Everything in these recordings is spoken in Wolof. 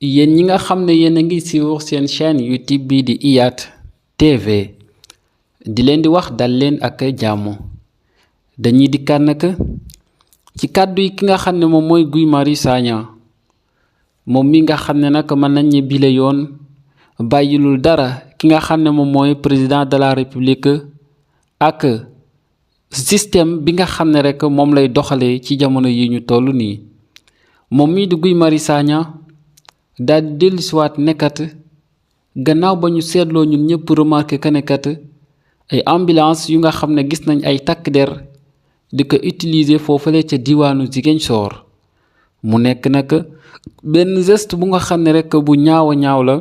yéen ñi nga xam ne yéen a ngi suivre seen chaîne YouTube bi di IYAT TV di leen di wax dal leen ak jàmm dañuy dikkaat nag ci kàddu yi ki nga xam ne moom mooy Guy Marius Sagna moom mi nga xam ne nag mën nañ ne bile yoon bàyyilul dara ki nga xam ne moom mooy président de la république ak système bi nga xam ne rek moom lay doxalee ci jamono yi ñu toll nii moom mii di Guy Marius Sagna daal di dellusiwaat nekkat gannaaw ba ñu seetloo ñun ñëpp remarqué que nekkat ay ambulance yu nga xam ne gis nañ ay takk der di ko utiliser foofale ca diwaanu Ziguinchor mu nekk nag benn geste bu nga xam ne rek bu ñaaw a ñaaw la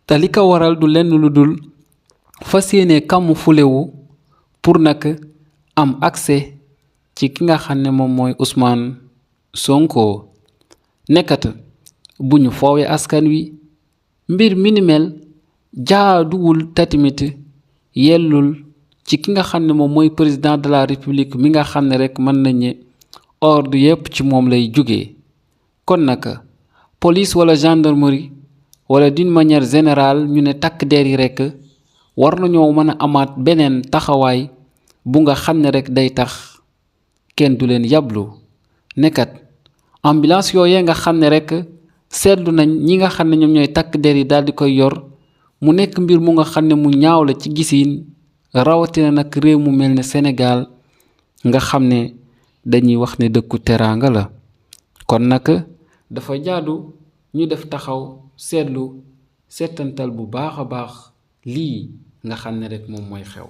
te li ko waral du lenn lu dul fas yéene camouflé wu pour nag am accès ci ki nga xam ne moom mooy Ousmane Sonko nekkat bu ñu foowee askan wi mbir minimel jaaduwul tatimit yellul ci ki nga xam ne moom mooy président de la république mi nga xam ne rek mën nañ ne ordre yépp ci moom lay jógee kon nag police wala gendarmerie wala d'une manière générale ñu ne takk der yi rek war nañoo mën a amaat beneen taxawaay bu nga xam ne rek day tax kenn du leen yablu nekkat ambulance yooyee nga xam ne rek seetlu nañ ñi nga xam ne ñoom ñooy takk der yi daal di koy yor mu nekk mbir mu nga xam ne mu ñaaw la ci gisiin rawatina nag réew mu mel ne Sénégal nga xam ne dañuy wax ne dëkku teraanga la kon nag dafa jaadu ñu def taxaw seetlu seetantal bu baax a baax lii nga xam ne rek moom mooy xew